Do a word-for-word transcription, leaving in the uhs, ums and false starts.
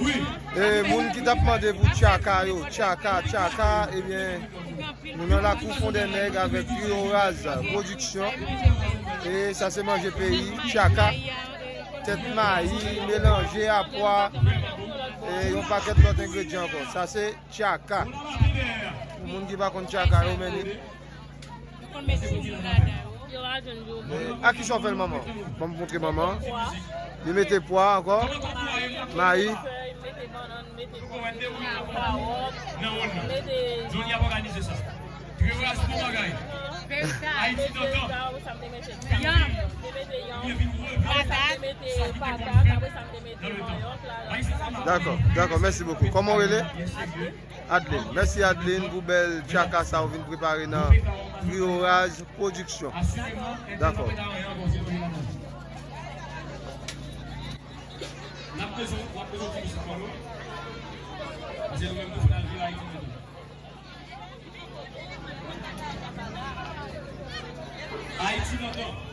E moun ki t ap mande pou tchaka yo, tchaka, tchaka, ebyen, nou nan lakou Fondènèg avèk Trio Raz Pwodiksyon. E sa se manje peyi, tchaka, tèt mayi, melanje a pwa, e yon pakèt lòt engredyan ankò. Sa se tchaka. Pou moun ki pa konn tchaka yo, men li. Yo pa jwenn yo. Men, a kisa w fè l, manman? Ban m montre manman. Li mete pwa ankò. Mayi. Li mete bannann, li mete kawòt, li mete, li mete, li mete, li mete yanm, apre sa, li mete patat, apre sa, li mete manyòk la. Dakò, dakò, mèsi bokou. Kòman w rele? Adeline. Mèsi Adeline pou bèl tchaka sa ou vin prepare nan Trio Raz Pwodiksyon. Dakò. Ayiti nan tan.